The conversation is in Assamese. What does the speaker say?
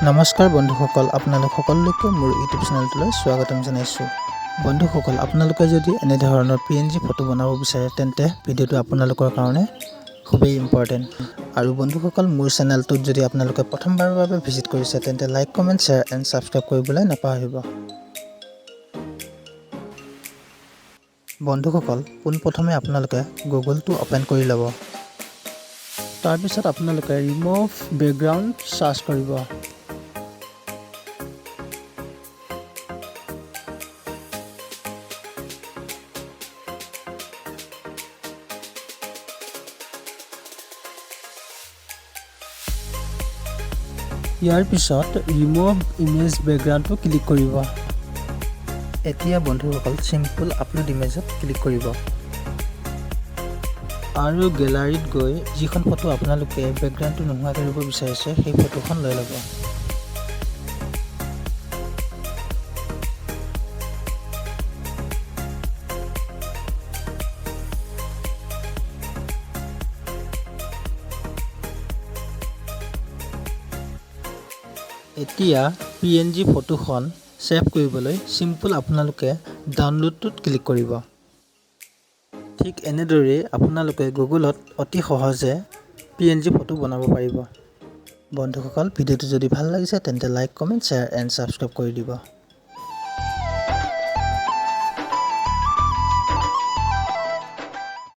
নমস্কাৰ বন্ধুসকল, আপোনালোক সকলোকে মোৰ ইউটিউব চেনেলটোলৈ স্বাগতম জনাইছোঁ। বন্ধুসকল, আপোনালোকে যদি এনেধৰণৰ পিএনজি ফটো বনাব বিচাৰে, তেন্তে ভিডিঅ'টো আপোনালোকৰ কাৰণে খুবেই ইম্পৰ্টেণ্ট। আৰু বন্ধুসকল, মোৰ চেনেলটোত যদি আপোনালোকে প্ৰথমবাৰৰ বাবে ভিজিট কৰিছে, তেন্তে like, comment, share and subscribe কৰিবলৈ নাপাহৰিব। বন্ধুসকল, পোনপ্ৰথমে আপোনালোকে গুগলটো অ'পেন কৰি ল'ব। তাৰপিছত আপোনালোকে ৰিম'ভ বেকগ্ৰাউণ্ড চাৰ্চ কৰিব। ইয়াৰ পিছত ৰিম'ভ ইমেজ বেকগ্ৰাউণ্ডটো ক্লিক কৰিব। এতিয়া বন্ধুসকল, চিম্পল আপলোড ইমেজত ক্লিক কৰিব আৰু গেলাৰীত গৈ যিখন ফটো আপোনালোকে বেকগ্ৰাউণ্ডটো নোহোৱা কৰিব বিচাৰিছে, সেই ফটোখন লৈ ল'ব। এতিয়া পিএনজি ফটোখন ছেভ কৰিবলৈ চিম্পল আপোনালোকে ডাউনলোডটোত ক্লিক কৰিব। ঠিক এনেদৰেই আপোনালোকে গুগলত অতি সহজে পিএনজি ফটো বনাব পাৰিব। বন্ধুসকল, ভিডিঅ'টো যদি ভাল লাগিছে, তেন্তে like, comment, share and subscribe কৰি দিব।